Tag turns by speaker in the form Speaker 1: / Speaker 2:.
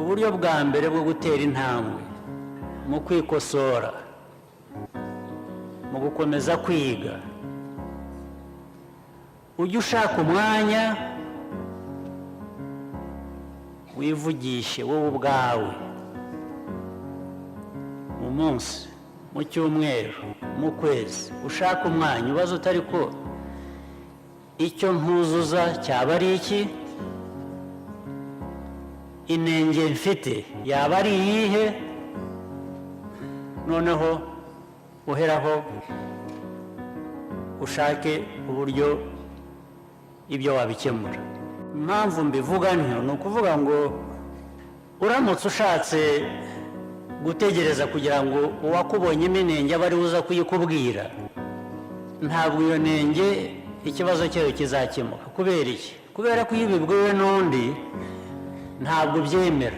Speaker 1: Uburyo bwa mbere bwo gutera intambwe mu kwikosora, mu gukomeza kwiga, ujye ushaka umwanya wivugishe wowe ubwawe, mu munsi, mu cyumweru, mu kwezi, ushaka umwanya ubaze utari ko icyo ntuzuza cyaba ari iki, inenge mfite yaba ari iyihe, noneho uheraho ushake uburyo ibyo wabikemura. Impamvu mbivuga ntyo ni ukuvuga ngo uramutse ushatse gutegereza kugira ngo uwakubonyemo inenge abe ari uza kuyikubwira, ntabwo iyo nenge ikibazo cyayo kizakemuka. Kubera iki? Kubera ko iyo ubibwiwe n'undi ntabwo ubyemera.